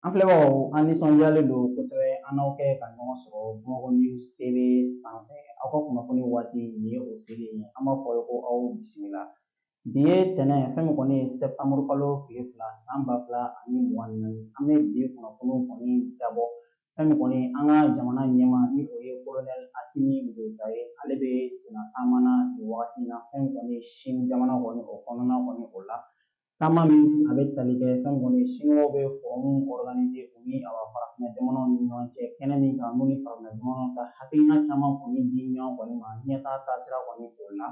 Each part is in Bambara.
An filɛbagaw, an nisɔndiyalen don kosɛbɛ an n'aw kɛ ka ɲɔgɔn sɔrɔ Bamakɔ News TV sanfɛ. Aw ka kunnafoni waati nin ye o selen ye. An b'a fɔ aw ye ko aw bisimila. Bi ye tɛnɛn, fɛn min kɔni ye sɛtanburu kalo tile 2 san 2024. An bɛ bi kunnafoniw kɔni dabɔ fɛn min kɔni an ka jamana ɲɛmaa, ni o ye kolonɛli Asimi Goyita ye, ale bɛ senna taama na nin wagati in na, fɛn min kɔni ye Sini jamana kɔni o kɔnɔna kɔni o la. Taama min a bɛ tali kɛ fɛn min kɔni ye Siniwaw bɛ forum organiser u ni awa farafinna jamanaw ni ɲɔgɔn cɛ, kɛnɛ min kan n'u ni farafinna jamanaw ka hakilina caman kɔni di ɲɔgɔn kɔni ma ɲɛtaa taasira kɔni o la.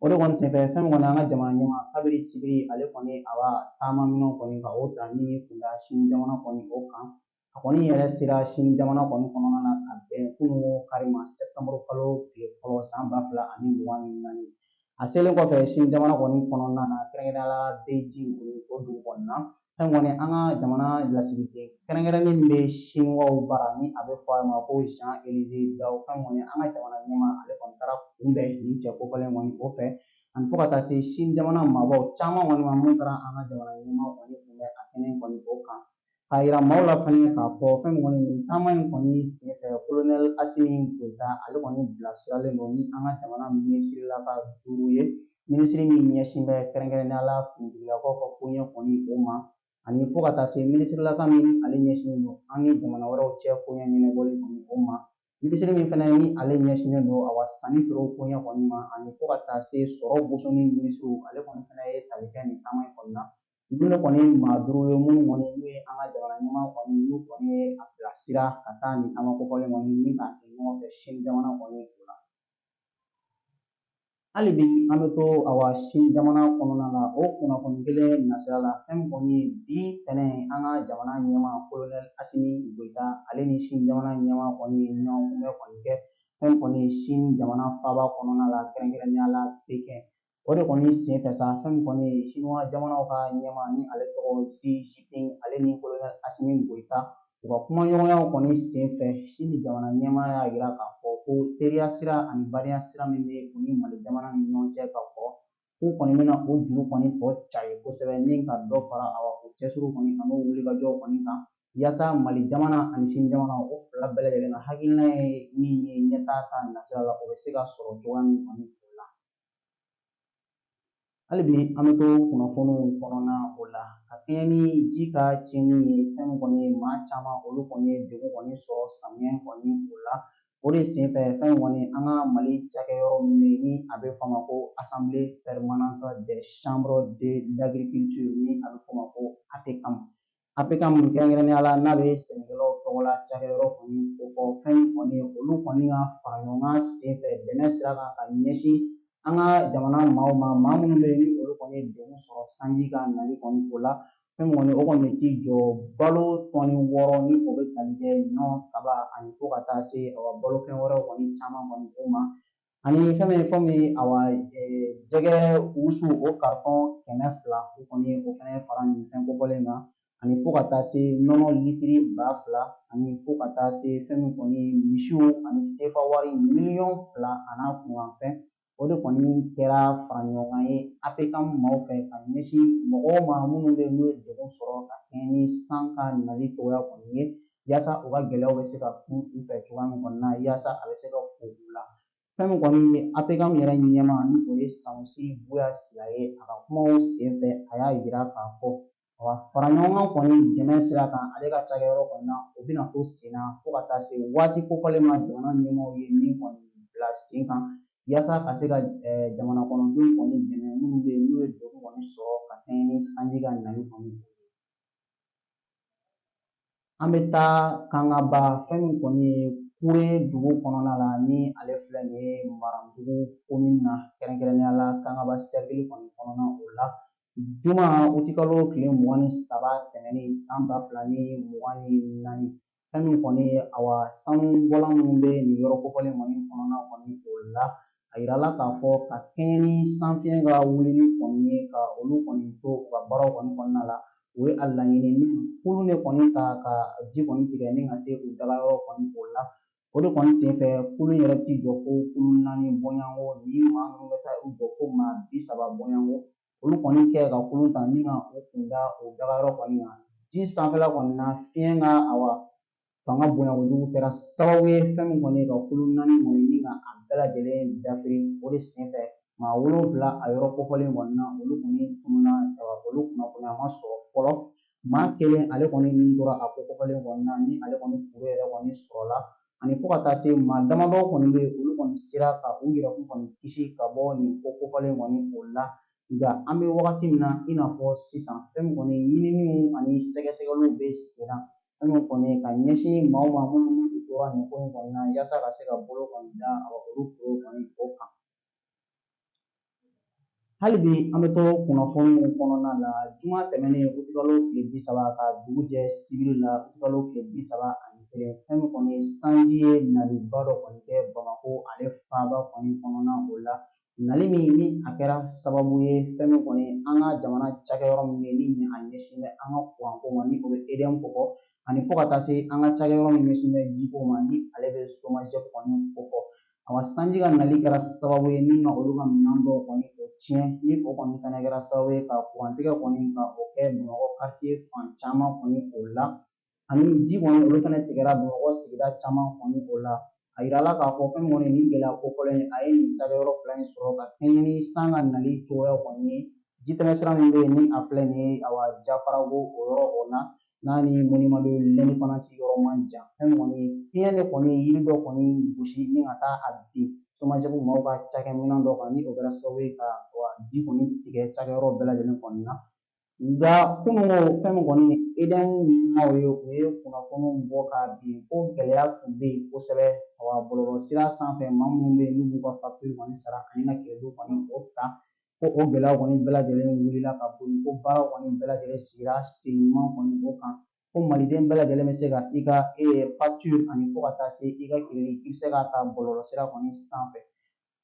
O de kɔni senfɛ, fɛn min kɔni an ka jamana ɲɛmaa, kabiri sibiri ale kɔni a b'a taama minɛnw kɔni ka o ta ni kunda Sini jamana kɔni o kan. A kɔni yɛrɛ sera Sini jamana kɔni kɔnɔna na ka bɛn kununko kari ma, sɛtanburu kalo tile fɔlɔ san 2024. A selen kɔfɛ Sini jamana kɔni kɔnɔna na, kɛrɛnkɛrɛnnenya la Beijing o dugu kɔni na, fɛn kɔni an ka jamana lasigiden kɛrɛnkɛrɛnnen min bɛ Siniwaw bara, ni a bɛ fɔ a ma ko Jean Élisée Dao, fɛn kɔni an ka jamana ɲɛmaa ale kɔni taara kunbɛn nin cɛ kofɔlen kɔni o fɛ, ani fo ka taa se Sini jamana maabaw caman kɔni ma minnu taara an ka jamana ɲɛmaa kɔni kunbɛn a kɛnɛ kɔni o kan. K'a yira maaw la fɛnɛ k'a fɔ fɛn min kɔni nin taama in kɔni senfɛ, kolonɛli Asimi Goyita ale kɔni bilasiralen don ni an ka jamana minisirilaka 5 ye, minisiri min ɲɛsin bɛ kɛrɛnkɛrɛnnenya la finitigilakaw ka koɲɛ kɔni o ma, ani fo ka taa se minisirilaka min ale ɲɛsinnen don an ni jamana wɛrɛw cɛ koɲɛ ɲɛnabɔli kɔni o ma, minisiri min fɛnɛ ni ale ɲɛsinnen don awa sanni feerew koɲɛ kɔni ma, ani fo ka taa se sɔrɔ bosoni minisiriw, ale kɔni fɛnɛ ye tali kɛ nin taama in kɔni na. Ninnu de kɔni maa 5 ye minnu kɔni n'u ye an ka jamana ɲɛmaa kɔni n'u kɔni ye a bilasira ka taa nin taama kofɔlen kɔni ni k'a kɛ ɲɔgɔn fɛ Sini jamana kɔni o la. Hali bi an bɛ to awa Sini jamana kɔnɔna la, o kunnafoni kelen nasira la, fɛn min kɔni ye bi tɛnɛn an ka jamana ɲɛmaa kolonɛli Asimi Goyita ale ni Sini jamana ɲɛmaa kɔni ye ɲɔgɔn kunbɛn kɔni kɛ fɛn min kɔni ye Sini jamana faaba kɔnɔna la, kɛrɛnkɛrɛnnenya la Pekin. O de kɔni senfɛ sa, fɛn min kɔni ye Siniwa jamanaw ka ɲɛmaa, ni ale tɔgɔ Xi Jinping, ale ni kolonɛli Asimi Goyita, u ka kumaɲɔgɔnyaw kɔni senfɛ, Sini jamana ɲɛmaa y'a yira k'a fɔ ko teriya sira ani badenya sira min bɛ u ni Mali jamana ni ɲɔgɔn cɛ ka kɔrɔ, k'u kɔni bɛna o juru kɔni tɔ cari kosɛbɛ ni ka dɔ fara awa o cɛsiriw kɔni an'o wulikajɔw kɔni kan, yaasa Mali jamana ani Sini jamana o fila bɛɛ lajɛlen ka hakilina ye min ye ɲɛtaa ta nasira la, o bɛ se ka sɔrɔ cogoya min kɔni o la. Hali bi an bɛ to kunnafoniw kɔnɔna o la, ka kɛɲɛ ni ji ka tiɲɛni ye, fɛn min kɔni ye maa caman olu kɔni ye degun kɔni sɔrɔ samiyɛ kɔni o la. O de senfɛ, fɛn min kɔni an ka Mali cakɛyɔrɔ min bɛ yen ni a bɛ fɔ a ma ko Assemblée permanente des chambres de l'agriculture, ni a bɛ fɔ a ma ko APCAM, APCAM kɛrɛnkɛrɛnnenya la n'a bɛ sɛnɛkɛlaw tɔgɔ la cakɛyɔrɔ kɔni o fɔ, fɛn min kɔni olu kɔni ka fara ɲɔgɔn kan senfɛ dɛmɛ sira kan ka ɲɛsin an ka jamana maaw ma, maa minnu bɛ yen ni olu kɔni ye degun sɔrɔ sanji ka nali kɔni o la. Fɛn min kɔni o kɔni bɛ t'i jɔ balo tɔni 6, ni o bɛ tali kɛ ɲɔ, kaba ani fo ka taa se awa balofɛn wɛrɛw kɔni caman kɔni o ma, ani fɛn min fɛn min awa jɛgɛ wusu o karitɔn 200, o kɔni o fɛnɛ fara nin fɛn kofɔlen kan, ani fo ka taa se nɔnɔ litiri 2000, ani fo ka taa se fɛn min kɔni misiw ani sefa wari miliyɔn 2 an'a kunkanfɛn. O de kɔni kɛra fara ɲɔgɔn kan ye APCAM maaw fɛ ka ɲɛsin mɔgɔw ma minnu bɛ yen n'u ye degun sɔrɔ ka kɛɲɛ ni san ka nali cogoya kɔni ye, yaasa u ka gɛlɛyaw bɛ se ka kun u fɛ cogoya min kɔni na, yaasa a bɛ se ka ko u la. Fɛn min kɔni ye APCAM yɛrɛ ɲɛmaa, ni o ye Sanusi Buya Sila ye, a ka kumaw senfɛ a y'a yira k'a fɔ awa fara ɲɔgɔn kan kɔni dɛmɛ sira kan ale ka cakɛyɔrɔ kɔni na, o bɛna to sen na fo ka taa se waati kofɔlen ma jamana ɲɛmaaw ye min kɔni bila sen kan, yaasa ka se ka jamana kɔnɔdenw kɔni dɛmɛ minnu bɛ yen n'u ye degun kɔni sɔrɔ ka kɛɲɛ ni sanji ka nali kɔni ye. An bɛ taa Kangaba, fɛn min kɔni ye Kure dugu kɔnɔna la, ni ale filɛ nin ye Marandugu komini na, kɛrɛnkɛrɛnnenya la Kangaba sɛrikili kɔni kɔnɔna o la. Juma utikalo tile 23 tɛmɛnen san 2024, fɛn min kɔni ye awa sanubɔla minnu bɛ nin yɔrɔ kofɔlen kɔni kɔnɔna kɔni o la, a yirala k'a fɔ ka kɛɲɛ ni sanfiɲɛ ka wulili kɔni ye ka olu kɔni to u ka baaraw kɔni kɔnɔna la, u ye a laɲini ni kulun de kɔni ta ka ji kɔni tigɛ ni ka se u dagayɔrɔ kɔni o la. O de kɔni senfɛ, kulun yɛrɛ t'i jɔ fo kulun 4 bɔɲɔgɔnko, ni maa minnu bɛ taa u jɔ fo maa 30 bɔɲɔgɔnko, olu kɔni kɛ ka kulun ta ni ka u kun da o dagayɔrɔ kɔni kan. Ji sanfɛla kɔni na, fiɲɛ ka awa fanga bonya kojugu kɛra sababu ye fɛn min kɔni ka kulu 4 kɔni ni ka a bɛɛ lajɛlen dafiri. O de senfɛ maa 7 a yɔrɔ kofɔlen kɔni na, olu kɔni tununna, olu kunnafoniya ma sɔrɔ fɔlɔ. Maa kelen ale kɔni min tora a ko kofɔlen kɔni na, ni ale kɔni furu yɛrɛ kɔni sɔrɔla, ani fo ka taa se maa damadɔ kɔni bɛ yen, olu kɔni sera ka u yɛrɛkun kɔni kisi ka bɔ nin ko kofɔlen kɔni o la. Nka an bɛ wagati min na i n'a fɔ sisan, fɛn min kɔni ɲininiw ani sɛgɛsɛgɛliw bɛ sen na, fɛn min kɔni ka ɲɛsin maaw ma minnu n'u tora nin ko in kɔni na, yaasa ka se ka bolo kɔni da olu foro kɔni o kan. Hali bi an bɛ to kunnafoniw kɔnɔna la. Juma tɛmɛnen utikalo tile 30 ka dugu jɛ sibiri la utikalo tile 31, fɛn min kɔni sanji ye naliba dɔ kɔni kɛ Bamakɔ ale faaba kɔni kɔnɔna o la. Nali min ni a kɛra sababu ye fɛn min kɔni an ka jamana cakɛyɔrɔ min bɛ yen ni a ɲɛsin bɛ an ka kuranko ma, ni o bɛ EDM kofɔ, ani fo ka taa se an ka cakɛyɔrɔ min ɲɛsin bɛ jiko ma, ni ale bɛ SOMAGEP kɔni kofɔ. Awa sanji ka nali kɛra sababu ye ni ka olu ka minɛn dɔw kɔni o tiɲɛ, ni o kɔni fana kɛra sababu ye ka kurantigɛ kɔni ka o kɛ Bamakɔ quartier fan caman kɔni o la, ani ji kɔni olu fana tigɛra Bamakɔ sigida caman kɔni o la. A yirala k'a fɔ fɛn min kɔni nin gɛlɛya kofɔlen a ye nin cakɛyɔrɔ 2 in sɔrɔ ka kɛɲɛ ni san ka nali cogoya kɔni ye. Jitɛmɛsira min bɛ yen ni a filɛ nin ye, awa Jafarago o yɔrɔ o na, n'a ni monument de l'indépendance yɔrɔ man jan, fɛn min kɔni fiɲɛ de kɔni yiri dɔ kɔni gosi ni ka taa a bin SOMAGEP maaw ka cakɛminɛn dɔ kan, ni o kɛra sababu ye ka ji kɔni tigɛ cakɛyɔrɔ bɛɛ lajɛlen kɔni na. Nka kununko fɛn min kɔni EDM maaw ye, u ye kunnafoniw bɔ k'a bin ko gɛlɛya tun bɛ yen kosɛbɛ. Awa bɔlɔlɔsira sanfɛ maa minnu bɛ yen n'u b'u ka facture kɔni sara ani ka crédit kɔni o ta, ko o gɛlɛya kɔni bɛɛ lajɛlen wulila ka bɔ yen, ko baaraw kɔni bɛɛ lajɛlen sigira sen ɲuman kɔni o kan, ko maliden bɛɛ lajɛlen bɛ se ka i ka facture ani fo ka taa se i ka crédit, i bɛ se k'a ta bɔlɔlɔsira kɔni sanfɛ.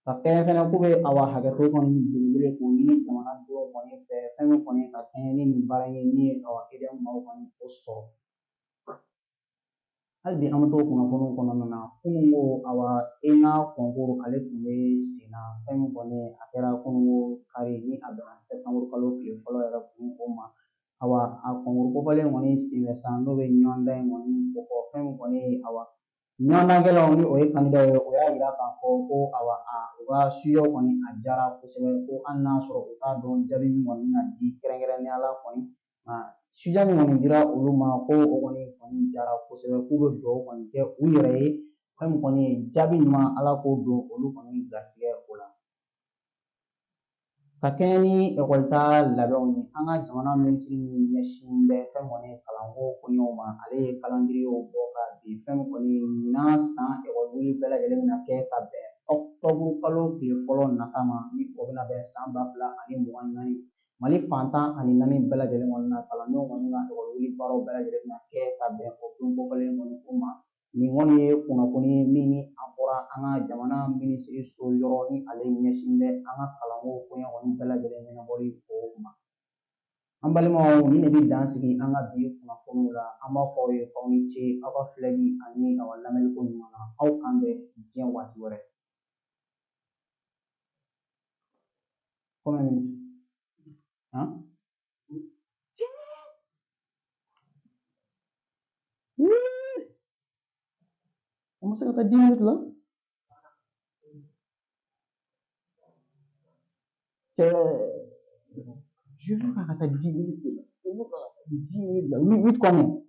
Ka kɛɲɛ fɛnɛ k'u bɛ awa hakɛto kɔni belebele k'o ɲini jamanadenw kɔni fɛ, fɛn min kɔni ka kɛɲɛ ni nin baara in ye min ye awa EDM maaw kɔni o sɔrɔ. Hali bi an bɛ to kunnafoniw kɔnɔna na. Kununko awa ENA concours ale tun bɛ sen na, fɛn min kɔni a kɛra kununko kari ni a bɛnna septembre kalo tile fɔlɔ yɛrɛ kɔni o ma. Awa a concours kofɔlen kɔni senfɛ sa, n'o bɛ ɲɔgɔndan in kɔni kofɔ, fɛn min kɔni awa ɲɔgɔndankɛlaw ni o ye candidat ye, o y'a yira k'a fɔ ko awa a u ka sujet kɔni a diyara kosɛbɛ, ko hali n'a sɔrɔ u t'a dɔn jaabi min kɔni bɛna di kɛrɛnkɛrɛnnenya la kɔni, nka sujet min kɔni dira olu ma ko o kɔni diyara kosɛbɛ, k'u bɛ dugawu kɔni kɛ u yɛrɛ ye, fɛn min kɔni ye jaabi ɲuman Ala k'o don olu kɔni garisɛgɛ o la. Ka kɛɲɛ ni ekɔlita labɛnw ye, an ka jamana minisiri min ɲɛsin bɛ fɛn kɔni kalanko koɲɛw ma, ale ye calendrier bɔ ka bin fɛn min kɔni ɲinan san ekɔli wuli bɛɛ lajɛlen bɛna kɛ ka bɛn ɔkutɔburu kalo tile fɔlɔ nata ma, ni o bɛna bɛn san 2024. Mali fan 14 bɛɛ lajɛlen kɔni na, kalandenw kɔni ka ekɔli wuli baaraw bɛɛ lajɛlen bɛna kɛ ka bɛn o don kofɔlen kɔni o ma. Nin kɔni ye kunnafoni ye min ni a bɔra an ka jamana minisiri so yɔrɔ ni ale ɲɛsin bɛ an ka kalanko koɲɛ kɔni bɛɛ lajɛlen ɲɛnabɔli o ma. An balimaw, nin de bɛ dan sigi an ka bi kunnafoniw la. An b'a fɔ aw ye k'aw ni ce aw ka filɛli ani aw ka lamɛnni ko ɲuman na. Aw k'an bɛn diɲɛ waati wɛrɛ. Combien de minutes? Hein? On ma se ka taa 10 minutes la? Cɛ, je veux k'a ka taa 10 minutes de la. Je veux k'a ka taa 10 minutes la. 8 combien?